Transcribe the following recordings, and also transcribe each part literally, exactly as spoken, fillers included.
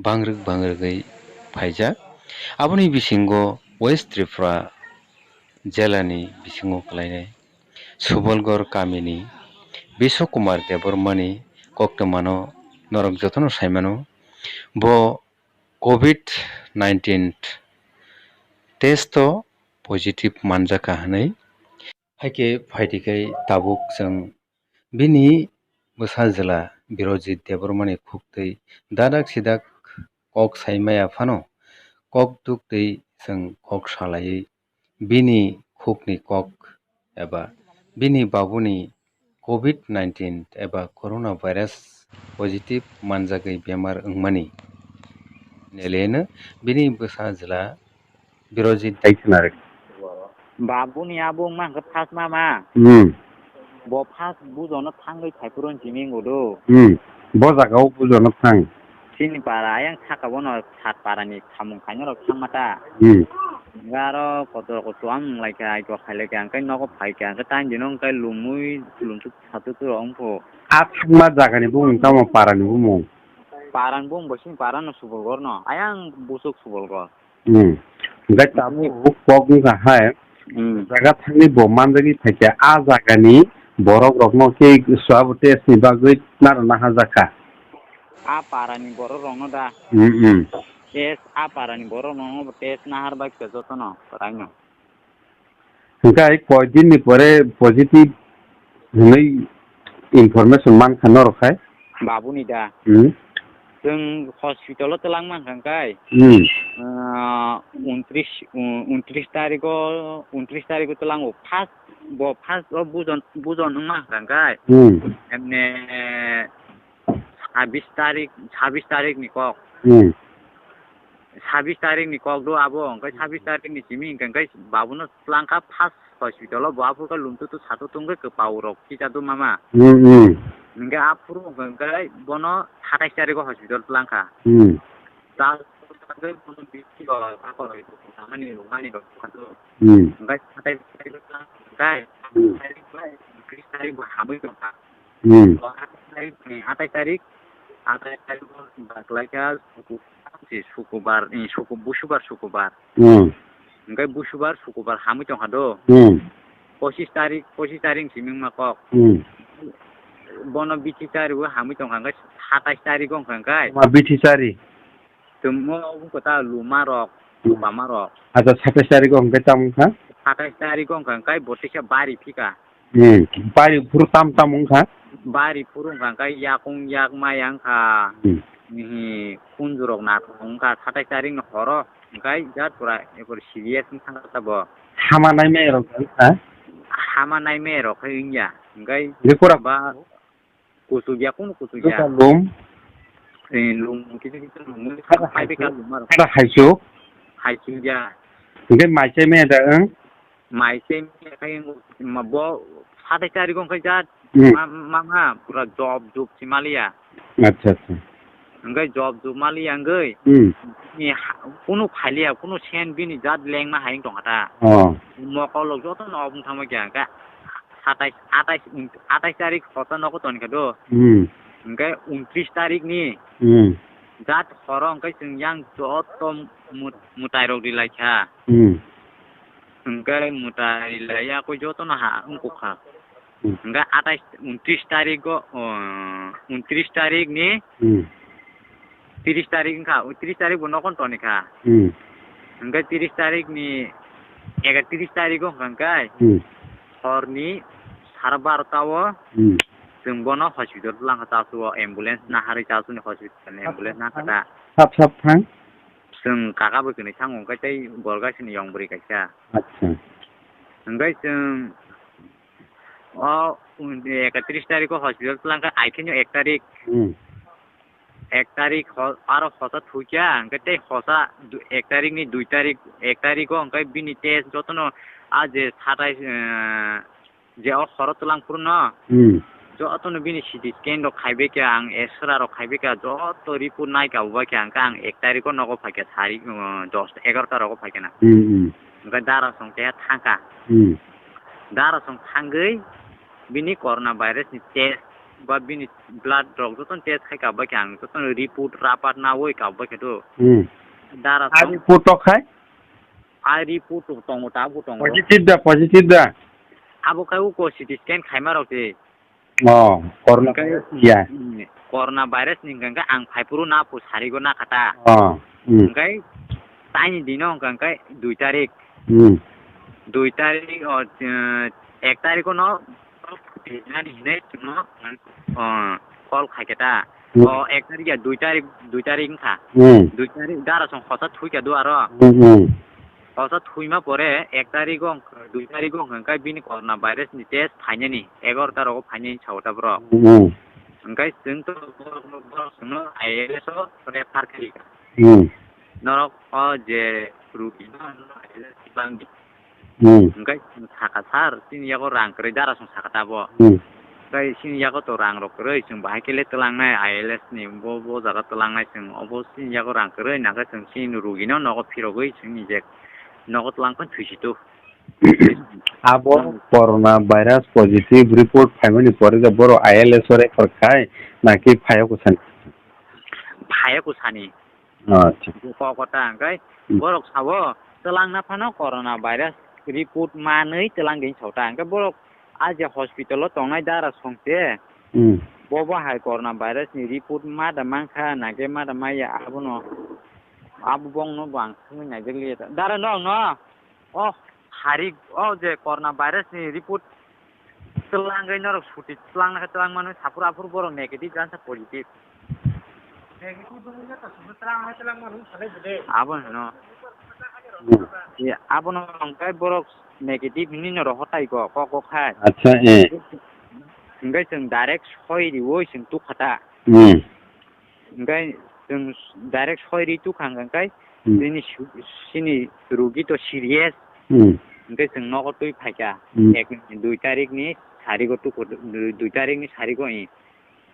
bangrwk bangrwgwi phaijak. Aboni bisingo West Tripura jelani bisingo kwlainai Subolgor kamini Biswa Kumar Debbarmani koktwmano norok jotono saimano. Bo covid nineteen test o positive manjakha hwnwi. Haikhe phaidi khai tabuk chwng bini bwsa jwla Birojit Debbarmani khuktwi dadak sidak kok sai maya phano kok duktwi chwng kok salaiwi bini khukni kok eba bini babuni covid nineteen eba corona virus positive manjagwi bemar wngmani neleno bini bwsa jwla Birojit dai khwnari. Babuni abo wngma hwnkhe first mama. Hmm. Bo first bujono thangwi phaiphuru hinwi wngkha do. Hmm. Bo jagao bujono thang. Chini para ayang saka bono sat parani samung khainai rok thangma ta. Hmm. Hwnkhe aro kotor kotor ang wnglaikha, ai kok khailaikha, hwnkhe nogo phaikha, hwnkhe taini dino hwnkhe lumwi lumsuk satutu rok wngkho. A thangma jagani bumung tamo parani bumung? Parani bumung bo chini parano Subolgorno, ayang busuk Subolgor. Hmm. Hwnkhe tabuk kok wngkha hai, hmm, jaga thangwi bo manjagwi phaikha, a jagani borok rokno khe swab test ni bagwi naro naharjakha. A parani borok rokno da? Hmm, hmm. Test, a parani borok rokno bo test nahar bai khe jotono kwraino. Hwnkhe koi din ni pore positive hwnwi information mankha norok hai? Babuni da. Hmm. Chwng hospital o twlang mankha hwnkhe, hmm, ah, untris, un-, untris tarigo, untris tarigo twlango. First, bo first o bujon, bujon wngma hwnkhe, hmm, emne sabis tarik, sabis tarik ni kok. Hmm. Sabis tarik ni kok do abo, hwnkhe sabis tarik ni simi hwnkhe, hwnkhe babuno twlangkha first hospital o, bo aphuru khe lumtutu satutu wngkhe kwpao rok kisa do mama. Hmm, hmm. Hwnkhe aphuru hwnkhe bono satais tarik o hospital twlangkha. Hmm. Ta hwnkhe bono bithi rok, akhor rok, samani rok, mani rok, hmm, hwnkhe satais tarik o twlangkha, hwnkhe, hmm, satais tarik bai tris tarik bo hamwi tongkha. Hmm. Atais tarik, atais tarik, atais tarik o baklaikha suku-, sukubar, eh, suku-, busubar, sukubar. Hmm. Hwnkhe busubar, sukubar hamwi tongkha do. Hmm. Pochis tarik, pochis tarik ni simi wngma kok. Hmm. Bono bithi chari o hamwi tongkha, hwnkhe satais tarik o wngkha, hwnkhe. Ma bithi chari? Tongmo wngkha ta luma rok, hmm, lubama rok. Acha, satais tarik o hwnkhe tamo wngkha? Satais tarik o wngkha, hwnkhe bo teisa bari phika. Hmm, bari phuru tam tam wngkha? Bari phuru wngkha, hwnkhe yakung yak maya wngkha. Hmm. Mihi kunju rok nathok wngkha, satais tarik ni horo, hwnkhe jat pura ekor serious wngkha ta bo. Hama nai maya rok wngkha? Hama nai maya rok khai wngya, hwnkhe. Hwnkhe kura ba kuchuk ya, kunu kuchuk ya. Juta lum. Eh, lum, kisu kisu lum. Kada haichuk. Kada haichuk. Haichuk ya. Hwnkhe mai chai maya da wng? Mai se khai ma bo satais tarik o khai jat, hmm, ma, ma, ma, pura job job si maliya. Acha, acha. Hwnkhe job job maliya hwnkhe, hmm, ni ha-, kunu phailiya, kunu sen bini jat lengma hai wng tongkha ta. Oh. Mokol rok joto no obong thangma kya, hwnkhe satais, atais, atais tarik hosa nogo tongkha do. Hmm. Hwnkhe untris tarik ni, hmm, jat horo hwnkhe chwng yang joto mut-, mwtai rok ri lai kha. Hmm. Hwnkhe mwtai laiya koi jotono ha wngkukha. Hmm. Hwnkhe atais, untris tarigo, o, untris tarik ni, hmm, tris tarik wngkha, o tris tarik bo nokhon tonikha. Hmm. Hwnkhe tris tarik ni, ekatris tarigo hwnkha hwnkhe, hmm, horni sara barota o, hmm, chwng bono hospital twlangkha, chasu o ambulance naharwi, chasu ni hospital ni ambulance naharkha ta. Sap sap thang. Chwng kaka bai kwnwi thango, hwnkhe tei borok gaisini yong bwrwi kaisa. Acha. Hwnkhe chwng o ekatris tarikh o hospital twlang kha, ai khe ek tarik. Hmm. Ek tarik ho-, aro hosa thukya, hwnkhe tei hosa du-, ek tarik ni dui tarik, ek tarik o hwnkhe bini test jotono a je satais, eh, je o horo twlang phuru no, hmm, jotono bini C T scan rok khaibai kha, ang X-ray rok khaibai kha, joto report naikha, ubai kha, hwnkhe ang ek tarikh o nogo phaikha, sari, uh, dos egarota rogo phaikha na. Hmm, hmm. Hwnkhe dara song keha thangkha. Hmm. Dara song thangwi bini corona virus ni test ba bini blood rok jotono test khai ka bai khe ang jotono report rapat nawi ka bai khe do. Hmm. Dara A song report tok khai? A report tongo, tabuk tongo. Positive da, positive da? Abo khai uko C T scan khaima rok se. Oh, corona Hingke, virus ya. Hmm, corona virus ni hingke ang phaiphuru na phu sarigo na kata. Oh, hmm. Hingke taini dino hingke dui tarik. Hmm. Dui tarik, o, eh, ek tariko no nani hinai chwngno, ah, call khaikhe ta. Hmm. O ek tarik ya, dui tarik, dui tarik wngkha. Hmm. Dui tarik dara song khosa thuikha do aro. Hmm, hmm. Khosa thuima pore ek tarigo wng-, dui tarigo wngkha, hwnkhe bini corona virus ni test phainani, egaroh ta rogo phainani sao ta borok. Hmm. Hwnkhe chwng to borok, borok chwngno I L S o refer khaikha. Hmm. Norok o je rugi no I L S bangdi. Hmm. Hwnkhe chwng sakha, "Sir, chini yago rang kwrwi dara song sakha ta bo." Hmm. Tei chini yago to rang rok kwrwi, chwng bahai khe le twlangnai I L S ni bo, bo jaga twlangnai chwng, obo chini yago rang kwrwi, nangkhe chwng chini rugino nogo phirogwi chwng nijek nogo twlang phano thwisi tu. Abo Hmm. corona virus positive report phaimani pore je borok I L S o refer khai, naki phaiya kwsani? Phaiya kwsani. Acha. Kok kota hwnkhe Hmm. borok sao twlangna phano corona virus report manwi twlang din sao ta. Hwnkhe borok a je hospital o tongnai dara song se Hmm. bo bo hai corona virus ni report ma da mankha na khe ma da maya abono abo bongno bo ang swngwi naijak liya ta. Dara no no. Oh, hari, oh, je corona virus ni report twlangwi norok suti twlangna khe twlang mano, saphuru aphuru borok negative, gansa positive. Negative wngya to suti twlangna khe twlang mano, salai bude. Abo hino. Hmm. Ye, abono hwnkhe borok negative hinwi no rohor tai go, kok kok hai. Acha, eh. Hwnkhe chwng direct soi riwi chwng tukha ta. Hmm. Hwnkhe chwng direct soi ri tukha hwnkhe Hmm. chini su-, chini rugi to serious. Hmm. Hwnkhe chwng nogo twi phaikha. Hmm. Ek, dui tarikni sarigo tuku, dui, dui tarikni sarigo i.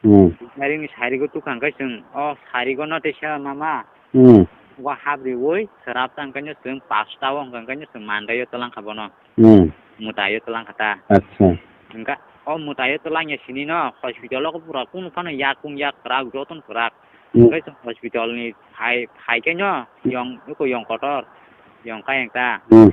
Hmm. Dui tarikni sarigo tukha hwnkhe chwng o sarigo no teisa mama. Hmm. Wa hap riwi swrap ta hwnkhe chwng pasta o hwnkhe chwng Monday o twlang kha bono. Hmm. Mwtai o twlang kha ta. Acha. Hwnkhe o mwtai o twlang ya sini no hospital o pura kunu phano yakung yak kwrak jotono kwrak. Hmm. Hwnkhe chwng hospital ni phai, phai khe no yong, eko yong kotor, yong kayang ta. Hmm.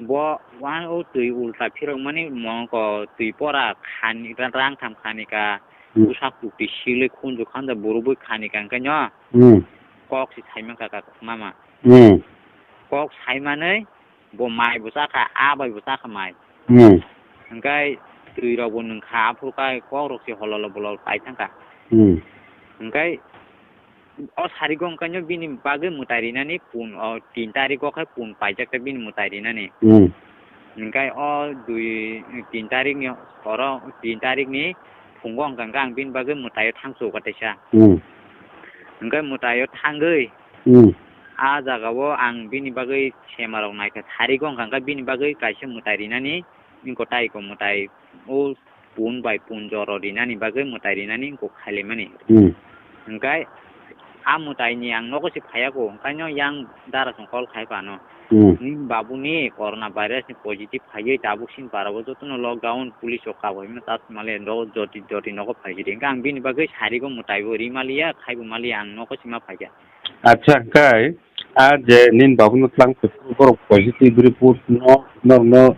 Bo wang o twi ulta phirok mani mongko twi pora khani, rang tham khani ka, Hmm. usak tukti silwi khunju khanja burubui khani ka hwnkhe no Hmm. kok si saimang ka, ka mama. Hmm. Kok saimanwi bo mai bo chakha, a bai bo chakha mai. Hmm. Hwnkhe twi rok bo nwngkha, aphuru khe kok rok se hololo bolol pai thangkha. Hmm. Hwnkhe o sarigo hwnkhe no bini bagwi mwtai rinani pun, o tin tariko khe pun paijak khe bini mwtai rinani. Hmm. Hwnkhe o dui, tin tarikni horo, tin tarikni phungo hwnkhe ang bini bagwi mwtaio thangsu kaisa. Hmm. Hwnkhe mwtaio thangwi Hmm. a jagao ang bini bagwi semarok naikha, sarigo hwnkha hwnkhe bini bagwi kaisa mwtai rinani, wngkha tei eko mwtai o pun bai pun joro rinani bagwi mwtai rinani wngkha khailaimani. Hmm. Hwnkhe a mwtaini ang nogo se phaiyago, hwnkhe yang dara song call khai phano. Hmm. Nini babuni corona virus ni positive phaiwi tabuk sini parao jotono lockdown, police rok kabaima ta male nogo joti joti nogo phaisidi. Hwnkhe ang bini bagwi sarigo mwtaibo ri maliya, khaibo maliya, ang nogo sima phaikha. Acha, hwnkhe a je nini babuno twlang phai phuru borok positive report no, norokno,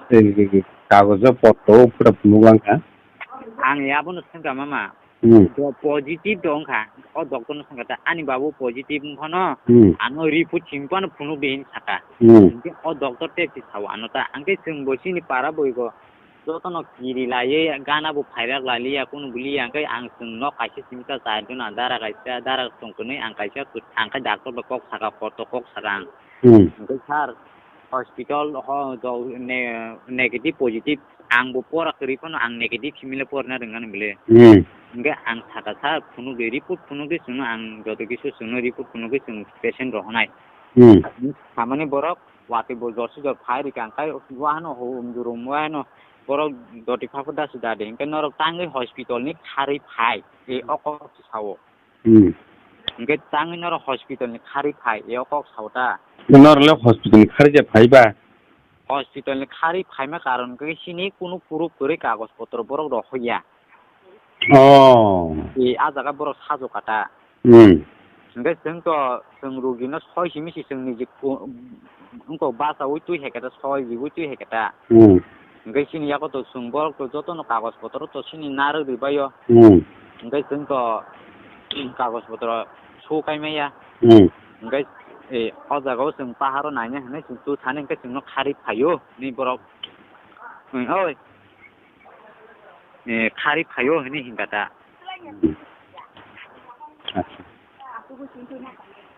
eh, kagojo potro phura phunuk langkha? Ang abono swngkha mama. Hmm. Do positive do wngkha. O doctor no swngkha ta, ani babu positive wngphano, Hmm. ano report simi phano phunuk di hin saka. Hmm. Hingke o doctor te si sao ano ta, angke chwng bo chini para boi go. Jotono kiri laiwi gana bo phairak laliya, kunu buliya, hwnkhe ang chwngno kaisa simi ta char jona dara kaisa, dara tong kwnwi, ang kaisa kwt-, ang khe doctor bai kok saka, koto kok saka ang. Hmm. Hwnkhe sir, hospital ho, do-, ne-, negative, positive, ang bo pora kwrwi phano ang negative simi le porna rwngani bwle. Hmm. Hwnkhe ang saka, sir, phunukdi, report phunukdi chwngno, ang joto kisu chwngno report phunukdi chwng patient rohonai. Hmm. Samani borok watwi bo jorsi jor phai rikha, ang khai wahano ho umdurum wahano borok doti phapor dasu dade, hingke norok tangwi hospital ni kharwi phai, e Hmm. o kok se sao. Hmm. Hingke tangwi norok hospital ni kharwi phai, e o kok sao ta. Norok le hospital ni kharwi je phai ba? Hospital ni kharwi phaima karon hingke sini kunu proof kwrwi kagoj potro borok rok hoya. Oh. I a jaga borok sajok kata. Hmm. Hingke chwng to, chwng rugino soi simi si chwng niji ku-, wngko bachaui twi hai kata, soi jiui twi hai kata. Hmm. Hingke chini yago to chwng borok to jotono kagoj potro to chini narwk rwbaio. Hmm. Hingke chwng to kagoj potro su kaimaya. Hmm. Hingke, e, o jaga o chwng paharo naina hinwi chwng tu thani hingke chwngno kharwi phaio hinwi borok. Hmm, oi. E, kharwi phaio hinwi hingka ta. Acha.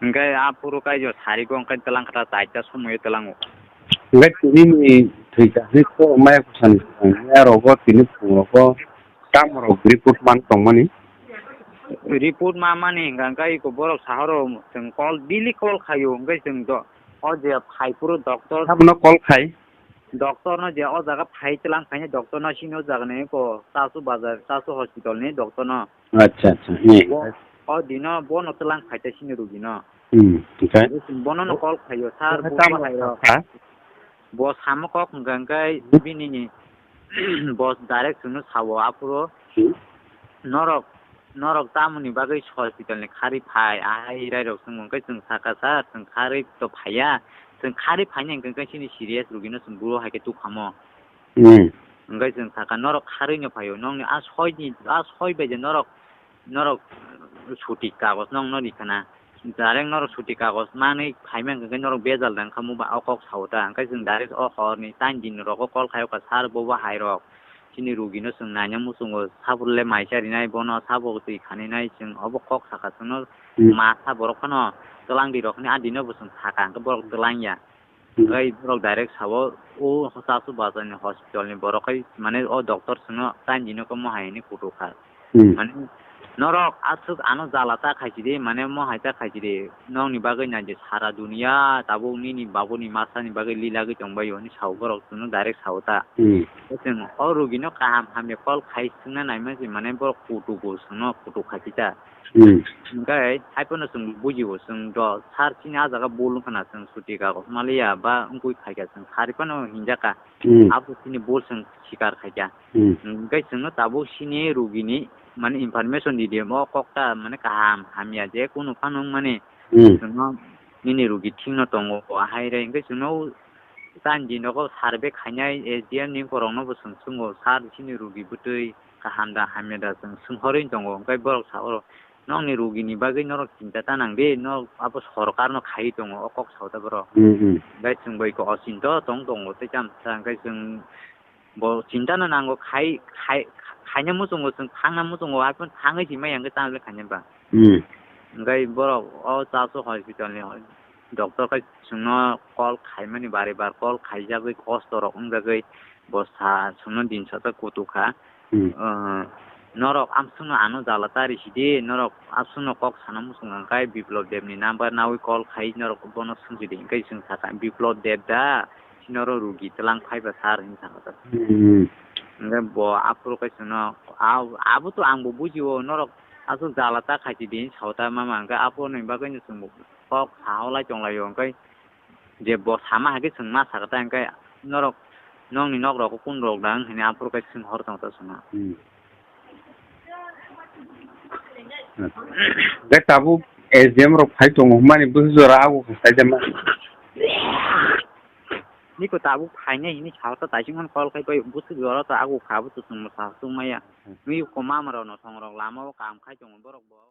Hingke aphuru kaijo sarigo hingke twlang kha ta chaita somoyo tlango. Hingke tini ni thwi kahini kok maya kusan ya rogo tini phung rogo tamo rok report man tongmani. Report ma mani hingka hingke iko borok sahoro chwng call, daily call khaio hingke chwng do o je phai phuru doctor. Sabono call khai? Doctor no je o jaga phai tlang phaini doctor no sini o jaga ni ko Chasu bazar, Chasu hospital ni doctor no. Acha, acha. Hmm. Bo, o dino bono tlang phai ta sini rugi no. Hmm, okay. Bono no call khaio, sir, bo bahai rok. Ha? Bo samo kok hingka hingke bini ni bo direct chwngno sao aphuru. Hmm. Norok, norok tamoni bagwi hospital ni kharwi phai, ahai rairok chwng hwnkhe chwng sakha sa, chwng kharwi to phaiya, chwng kharwi phaina hwnkhe chini serious rugino chwng buro hai khe tukhamo. Hmm. Hwnkhe chwng sakha, norok kharwi no phaio, nokni a soi ni, a soi bai je norok, norok suti kagoj nokno rikha na. Direct norok suti kagoj manwi phaima hwnkhe norok bejal da wngkha, mo ba o kok sao ta, hwnkhe chwng direct o horni tain din rogo call khaio kha, sir, bo bahai rok. Chini rugino chwng naina muchungo, sabo le mai charinai, bono sabo twi khaninai, chwng obo kok sakha chwngno. Hmm. Ma sa borok phano twlang di rok hinwi a dino bo chwng sakha, hwnkhe borok twlang ya. Hmm. Tei borok direct sao, o Chasu bazar ni hospital ni borok kai, mane o doctor chwngno tain dino khe mo hai hinwi kutu kha. Hmm. Mane norok aswk ano jala ta khaisidi, mane mo hai ta khaisidi, nokni bagwi nai je sara duniya tabuk nini babuni masani bagwi lilagwi tongbaio hinwi sao borok chwngno direct sao ta. Hmm. Chwng o rugino kaham hamya call khai swngna naima se mane borok kutugo chwngno kutu khaisita. Hmm. Hingkhe haiphano chwng bujio, chwng do sir chini a jaga bul wngkha na, chwng suti kagoj maliya ba wngwi khaikha, chwng sari phano hinjakha. Hmm. Abo chini bul chwng sikar khaikha. Hmm. Hingkhe chwngno tabuk sini rugini mane information di de, o kokta mane kaham hamya je kunu phano wngmani. Hmm. Chwngno nini rugi thikno tongo, ahai re hingkhe chwngno tain din rogo survey khainai S D M ni borokno bo chwng swngo, sir chini rugi bwtwi kaham da hamya da chwng swnghorwi tongo, hingkhe borok sa oro nokni rugini bagwi norok chinta ta nang di, norok abo sorkarno khaiwi tongo, o kok sao ta borok. Hmm, hmm. Hingkhe chwng bai khe o chinta tong tongo tei chamsa, hingkhe chwng bo chinta no nango khai, khai, khaina muchungo chwng thangna muchungo, haiphano thangwi si maya hwnkhe tamo le khaina ba. Hmm. Hingkhe borok o Chasu hospital ni doctor khai chwngno call khaimani bari bar call khaijagwi kosto rok wngjagwi bo sa chwngno din sajak kutu kha. Hmm. Ah, norok amswkno ano jala ta risidi, norok amswkno kok sana muchung hwnkhe Biplop Deb ni number nawi call khai norok bono swngsidi, hwnkhe chwng sakha, "Biplop Deb da?" Chini oro rugi twlang phaiba sir hinwi sakha ta. Hmm. Hwnkhe bo aphuru khe chwngno, a-, abo to angbo bujio, norok aswk jala ta khaisidi hinwi sao ta mama, hwnkhe aphuruni bagwino chwngbo kok sao lai tonglaio, hwnkhe je bo sama hai khe chwng ma sakha ta, hwnkhe norok nokni nok rok kunu rok da hinwi aphuru khe swng hor tong ta chwngno. Hmm. Tei tabuk S D M rok phai tongo hwnmani bwswk jora ago kha saijama. Niko tabuk phainai hinwi sao ta, taising hwn call khai bai bwswk jora ta ago kha, abo to chwngno sa chwngmaya. Nwi ko mama rok no thong rok lama o kam khai tongo borok bo.